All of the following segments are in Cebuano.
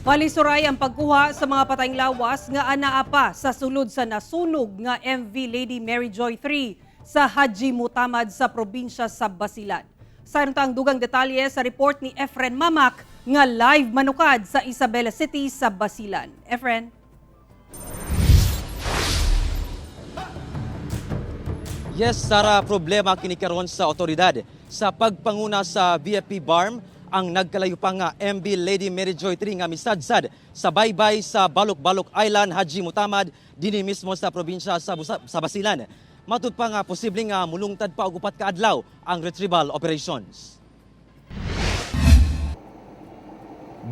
Malisuray ang pagkuha sa mga patayng lawas nga anaa pa sa sulod sa nasunog nga MV Lady Mary Joy 3 sa Haji Mutamad sa probinsya sa Basilan. Sa ang dugang detalye sa report ni Efren Mamak nga live manukad sa Isabela City sa Basilan. Efren? Yes, Sara, problema kini karon sa otoridad sa pagpanguna sa BFP BARM ang nagkalayo pa nga MB Lady Mary Joy 3 nga misadsad sa baybay sa Balok-Balok Island, Haji Mutamad, dinhi mismo sa probinsya sa Basilan. Matud pa nga posible nga mulungtad pa og 4 ka adlaw ang retrieval operations.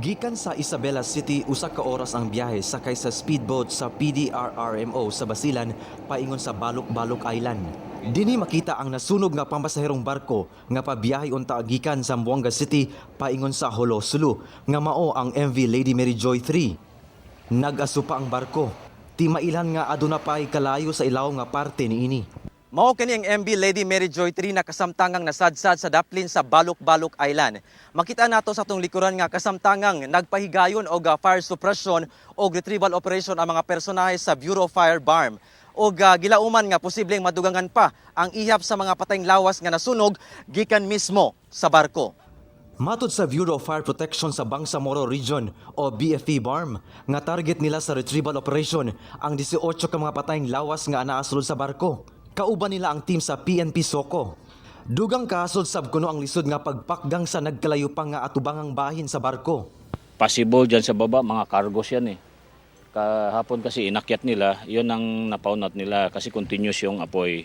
Gikan sa Isabela City, 1 ka oras ang biyahe sakay sa speedboat sa PDRRMO sa Basilan paingon sa Balok-Balok Island. Dinhi makita ang nasunog nga pampasaherong barko nga pabiyahe unta gikan sa Zamboanga City paingon sa Jolo, Sulu nga mao ang MV Lady Mary Joy 3. Nag-aso pa ang barko. Ti mailhan nga aduna pay kalayo sa ilaw nga parte niini. Mao kini ang MV Lady Mary Joy 3 na kasamtangang nasadsad sa daplin sa Balok-Balok Island. Makita nato sa atong likuran nga kasamtangang nagpahigayon og fire suppression og retrieval operation ang mga personahe sa Bureau of Fire BARM. Og gilauman nga posibleng madugangan pa ang ihap sa mga patayng lawas nga nasunog gikan mismo sa barko. Matod sa Bureau of Fire Protection sa Bangsamoro Region o BFP BARM nga target nila sa retrieval operation ang 18 ka mga patayng lawas nga anaa sulod sa barko. Kauban nila ang team sa PNP Soko. Dugang kahasol sab kuno ang lisod nga pagpakgang sa nagkalayo pa nga atubangang bahin sa barko. Possible dyan sa baba, mga cargos yan eh. Kahapon kasi inakyat nila, yun ang napaunat nila kasi continuous yung apoy.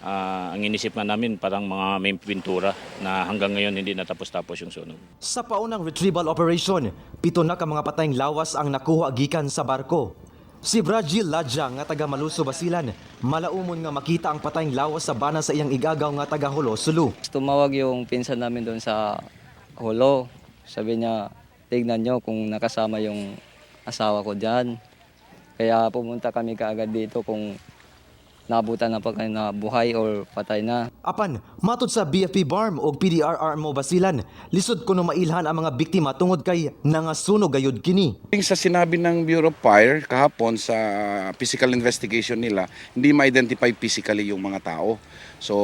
Ang inisip nga namin parang mga may pintura na hanggang ngayon hindi natapos-tapos yung sunog. Sa paunang retrieval operation, 7 na ka mga patayng lawas ang nakuha gikan sa barko. Si Brajil Ladja nga taga Maluso, Basilan, malaumon nga makita ang patayng lawas sa bana sa iyang igagaw nga taga Jolo, Sulu. Tumawag yung pinsan namin doon sa Jolo. Sabi niya, "Tignan nyo kung nakasama yung asawa ko dyan." Kaya pumunta kami kaagad dito kung naabutan na pa kayo na buhay or patay na. Apan, matod sa BFP BARM og PDRRMO Basilan, lisod kuno mailhan ang mga biktima tungod kay nangasunog gayud kini. Sa sinabi ng Bureau of Fire kahapon sa physical investigation nila, hindi ma-identify physically yung mga tao. So,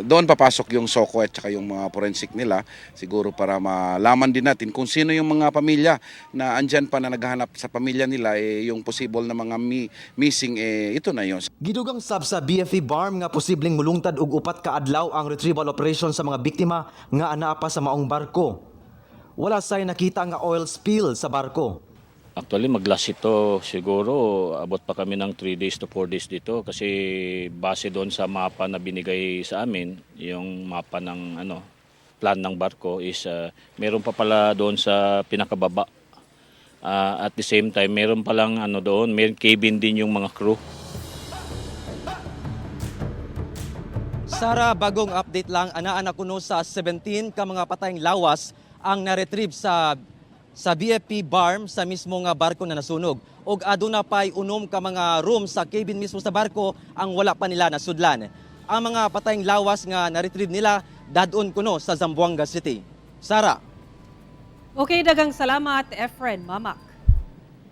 doon papasok yung SOCO at saka yung mga forensic nila siguro para malaman din natin kung sino yung mga pamilya na andyan pa na naghahanap sa pamilya nila, eh, yung possible na mga missing, eh, ito na yun. Gidugang sab sa BFP BARM nga posibleng mulungtad og 4 ka adlaw ang retrieval operation sa mga biktima nga anaa pa sa maong barko. Wala say nakita nga oil spill sa barko. Actually, mag-last ito siguro, abot pa kami ng 3 days to 4 days dito kasi base doon sa mapa na binigay sa amin, yung mapa ng ano, plan ng barko is meron pa pala doon sa pinakababa. At the same time, meron palang ano doon, may cabin din yung mga crew. Sara, bagong update lang, anaa na kuno sa 17 ka mga patayng lawas ang naretrieve sa BFP BARM sa mismo nga barko na nasunog. Og aduna pay 6 ka mga room sa cabin mismo sa barko ang wala pa nila nasudlan. Ang mga patayng lawas nga naretrieve nila dadon kuno sa Zamboanga City. Sara. Okay, dagang salamat, Efren Mamak.